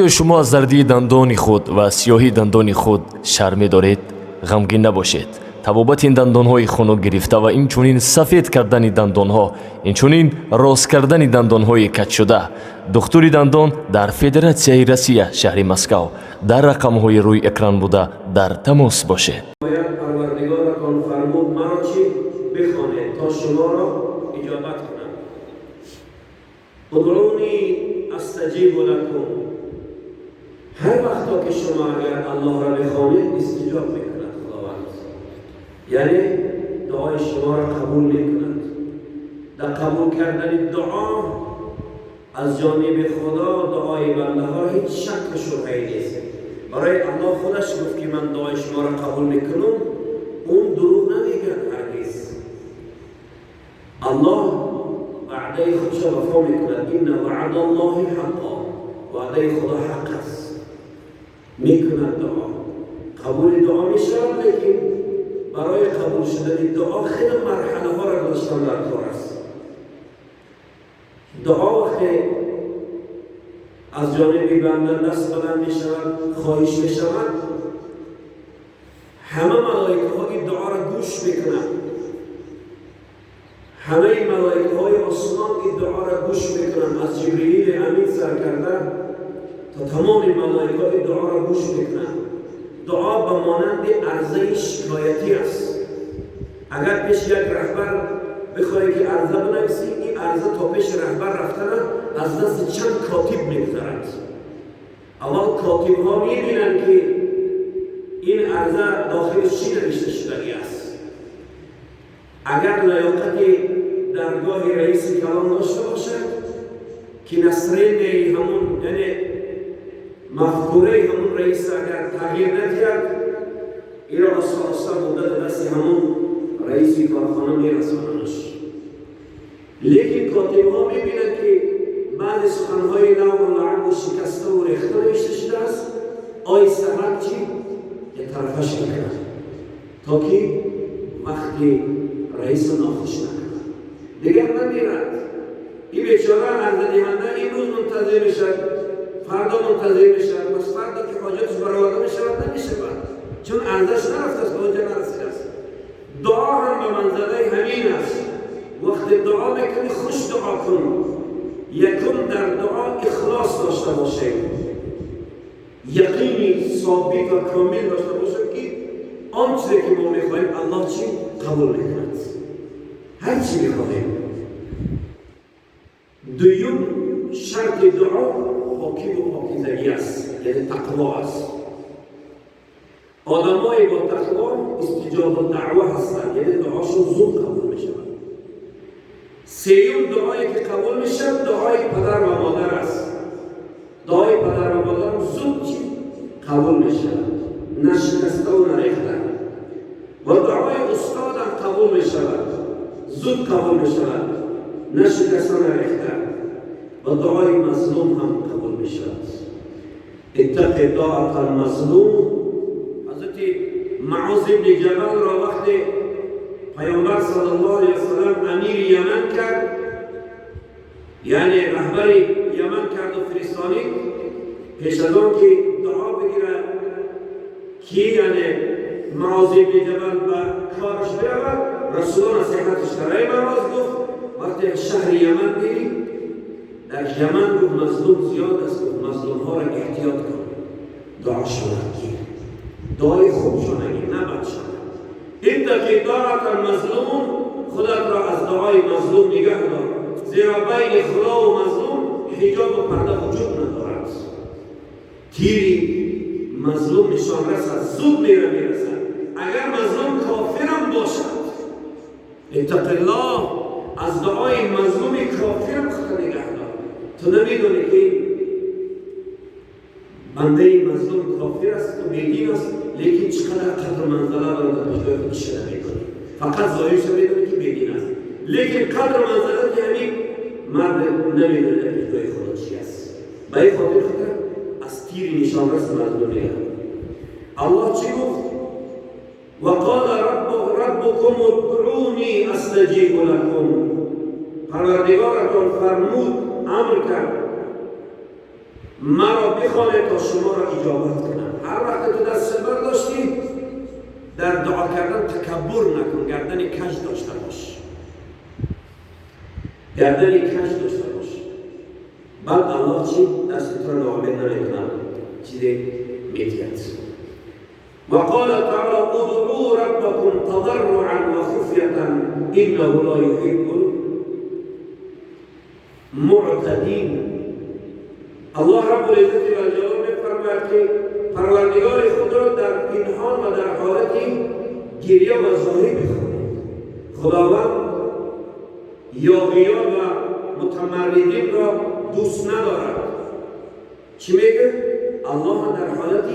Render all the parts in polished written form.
Оё шумо аз зардии дандони худ ва сиёҳии дандони худ шарме доред? Ғамгин набошед. Табобати ин дандонҳои хунук гирифта ва инчунин сафед кардани дандонҳо, инчунин рост кардани дандонҳои каҷшуда. Духтури дандон дар Федератсияи Россия, шаҳри Москав. Дар рақамҳои рӯи экран буда дар тамос бошед. Бояд Парвардигоратон фармуд: маро чӣ? Бихонед, то шуморо иҷобат кунам. ادعوني أستجب لكم. Ҳар вақто ки шумо агар Аллоҳро бихонед, истиҷоб мекунад Худованд, яъне дуои шуморо қабул мекунад. Дар қабул кардани дуо аз ҷониби Худо дуои бандаҳо ҳеҷ шакку шубҳае нест. Барои Аллоҳ худаш гуфт, ки ман дуои шуморо қабул мекунам, он дурӯғ намегӯяд ҳаргиз. Аллоҳ ваъдаи худшо вафо мекунад. إن وعد الله حق. Ваъдаи Худо ҳақ аст, мекунад. Дуо қабули дуо мешавад, лекин барои қабул шудани дуо хеле марҳалаҳоро гузоштан дар кор аст. Дуо вақте аз ҷониби банда даст баланд мешавад, хоҳиш мешавад, ҳама малоикаҳо ин дуоро гӯш мекунанд. Ҳамаи малоикаҳои осмон ин дуоро гӯш мекунанд, аз Ҷибриили Амин сар карда то тамоми малоикаҳо ин дуоро гӯш мекунанд. Дуо ба монанди арзаи шикоятӣ аст. Агар пеши як раҳбар бихоҳӣ, ки арза бинависӣ, ин арза то пеши раҳбар рафтана аз дасти чанд котиб мегузарад. Аввал котибҳо мебинанд, ки ин арза дохили чӣ навишта шудагӣ аст. Агар лаёқати даргоҳи раиси калон дошта бошад, ки настроение и ҳамун, яъне мафкураи ҳамун раис агар тағйир надиҳад, иро оста оста бурда дар дасти ҳамун раиси корхона мерасонанаш. Лекин котибҳо мебинанд, ки баъзе суханҳои лаву лаъбу шикаставу рехта навишта шудааст, оҳиста чӣ як тарафаш мекунад, то ки вақти раисро нохуш накунад. Дигар намерад. Ин бечора арзадиҳанда имрӯз мунтазир мешавад, фардо мунтазир мешавад, пас фардо ки ҳоҷаташ бароварда мешавад, намешавад, чун арзаш нарафтааст, ба онҷа нарасидааст. Дуо ҳам ба манзалаи ҳамин аст. Вақте дуо мекунӣ, хуш дуо кун. Якум, дар дуо ихлос дошта бошем, яқини собит ва комил дошта бошем, ки он чизе ки мо мехоҳем, Аллоҳ чӣ? Қабул мекунад, ҳар чӣ мехоҳем. Дуюм шарти дуо покиву покизагӣ аст, яъне тақво аст. Одамое бо тақво истиҷобу даъва ҳастанд, яъне дуошон зуд қабул мешавад. Сеюм, дуое ки қабул мешавад, дуои падар ва модар аст. Дуои падар ва модар зуд чӣ? Қабул мешавад, на шикаставу на рехта. Ва дуои устодам қабул мешавад, зуд қабул мешавад, на шикаста, на рехта. Ва дуои мазлум ҳам қабул мешавад. اتق دعوة المظلوم. Ҳазрати Муоз ибни Ҷабалро вақте Паёмбар صلى الله عليه وسلم амири Яман кард, яъне раҳбари Яман карду фиристонид, пеш аз он ки дуо бигирад, ки яъне Муоз ибни Ҷабал ба кораш биравад, Расулулло насиҳаташ кард: «Эй Муоз, — гуфт, — вақте шаҳри Яман дидӣ, дар Яман, — гуфт, — мазлум зиёд аст, — гуфт, — мазлумҳоро эҳтиёт кун, дуошона гир, дуои хубшона гир, на бадшона». اتق دعوة المظلوم. Худатро аз дуои мазлум нигаҳ дор, зеро байни Худову мазлум ҳиҷобу парда вуҷуд надорад. Тири мазлум нишон расад, зуд мера мерасад, агар мазлум кофирам бошад. اتق الله. Аз дуои мазлуми кофирам худо нигаҳ дор. Ту намедонӣ, ки бандаи мазлум кофир аст, бедин аст, лекин чӣ қадар қадру манзала дорад дар пешгоҳи худ, иша намедонӣ. Фақат зоҳирша медонӣ, ки бедин аст, лекин қадру манзалати ҳамин мард намедонӣ дар пешгоҳи Худо чи аст. Ба ин хотир худо аз тири нишонрас мазлум нигаҳ. Аллоҳ чӣ гуфт? وقال ربكم ادعوني أستجب لكم. Парвардигоратон фармуд, амр кард. маро бихонед то шуморо иҷобат кунам. Ҳар вақте ту даст бардоштӣ дар дуо кардан такаббур накун, гардани каҷ дошта бош, гардани каҷ дошта бош. Баъд Аллоҳ чӣ дасти туро ноумед намекунад, чизе медиҳад. وقال تعالى ادعوا ربكم تضرعا وخفية إنه لا يحب المعتدين. الله رب العزة والجلال می‌فرماید که پروردگار خود را در پنهان و در حالت گریه و زاری بخوانید. خداوند یاغیان و متمردین را دوست ندارد. چی میگه؟ الله در حالت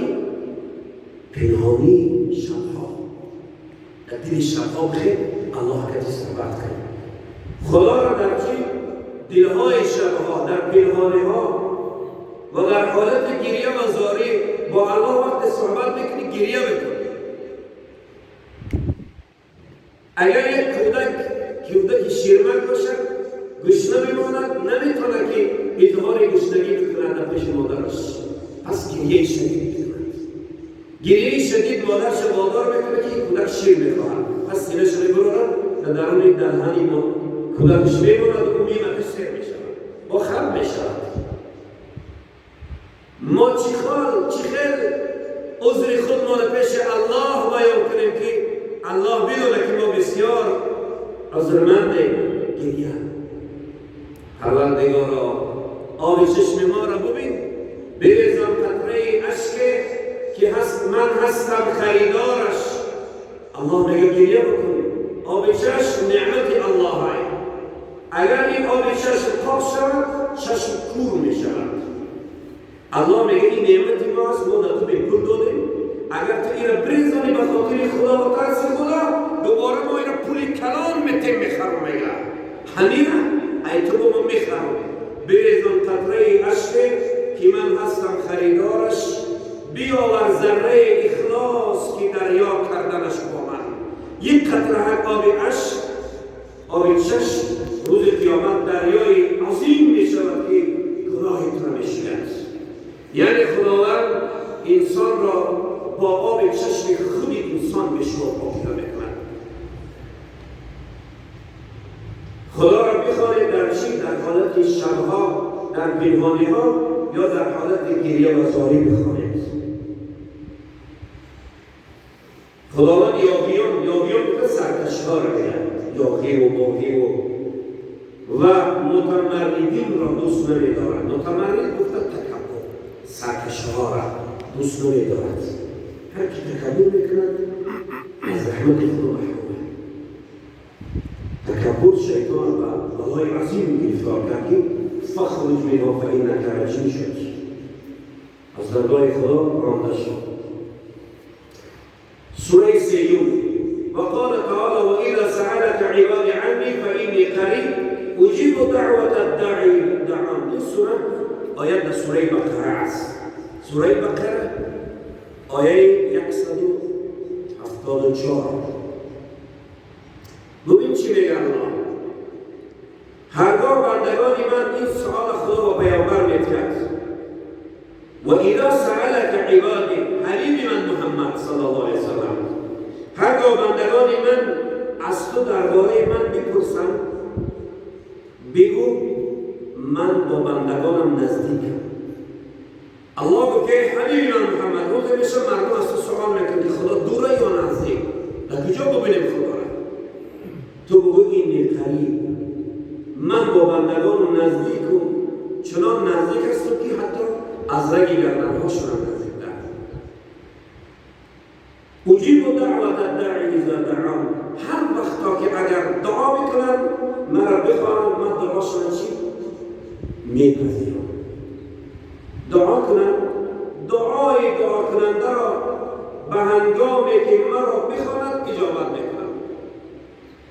پنهانی شبها، در دل شبها بخیر الله کسی صحبت کرد. خدا را در چی؟ دلهای شبها، در پنهانی ها و در حالت گریه و زاری با الله وقت صحبت میکنی گریه بکنی. اگر یک کودک شیرمک باشد گشنه میماند، نمیتونه که اظهار گشنگی بکند در پیش مادرش، پس گریه شدید میکند. گریه شدید مادرش وادار میکنه که این کودک شیر میخواهد، پس سینه‌اش میبرد در درون دهانی کودکش میماند و او میمکش سیر میشود با خم میشود. ما چی خیل عذر خود ما پیش الله بیان کنیم که الله بدونه که ما بسیار عذرمندیم. گریه پروردگارا آب چشم ما را ببین، بریزم قطره اشک که هست من هستم خریدارش. الله میگه گریه بکن، آب چشم نعمت الله های. اگر این آب چشم پاک شود چشم کور میشود. الله میگه این نعمت ما است، ما در تو به پول دادیم، اگر تو این را بریزانی به خاطر خدا و ترس خدا دوباره ما این را پول کلان میتیم میخرم. میگه همینه ای تو با ما میخرم. بریزان قطره اشک که من هستم خریدارش، بیاور ذره اخلاص که دریا کردنش با من. یک قطره آب اشک، آب چشم روز قیامت دریای عظیم میشود که گناه تو را میشوید. یعنی خداوند انسان را با آب چشم خود انسان به شما پاکیزه میکند. خدا را بخوانید در چی؟ در حالت شبها، در پنهانی ها یا در حالت گریه و زاری بخوانید. خداوند یاغیان که سرکش ها را میگن، یاغی و باغی و متمردین را دوست نمیدارد. متمرد گفته تکبر، سرکش ها را دوست نمیدارد. هر کی تکبر میکند از رحمت خدا محرومه. تکبر شیطان و بلای عظیم گرفتار کرد که فخرج منها فإنک رجیم شد، از درگاه خدا رانده شد. سوره سیوم وقال تعالى وإذا سألك عبادي عني فإني قريب أجيب دعوة الداعي دعان. این سوره آیت در سوره بقره است. سوره بقره آیه 174. ببین چی میگه الله. هرگاه بندگان من این سؤال خدا و پیامبر میکرد و اذا سألك عبادی، حبیب من محمد صلی الله علیه وسلم، هرگاه بندگان من از تو درباره من بپرسند بگو من با بندگانم نزدیکم. الله گفت که حبیب من محمد، روزی میشه مردم از تو سوال میکنن که خدا دوره یا نزدیک، در کجا ببینیم خدا را؟ تو بگو اینی قریب، من با بندگانم نزدیکم، چنان نزدیک هستم که حتی از رگ گردنهاشون هم نزدیکتر. اجیب دعوت الداعی اذا دعان، هر وقتا که اگر دعا میکنن مرا بخوانند من دعاشون چی؟ میپذیرم. دعا کنند، دعای دعا کننده را به هنگامی که مرا بخواند اجابت میکنم.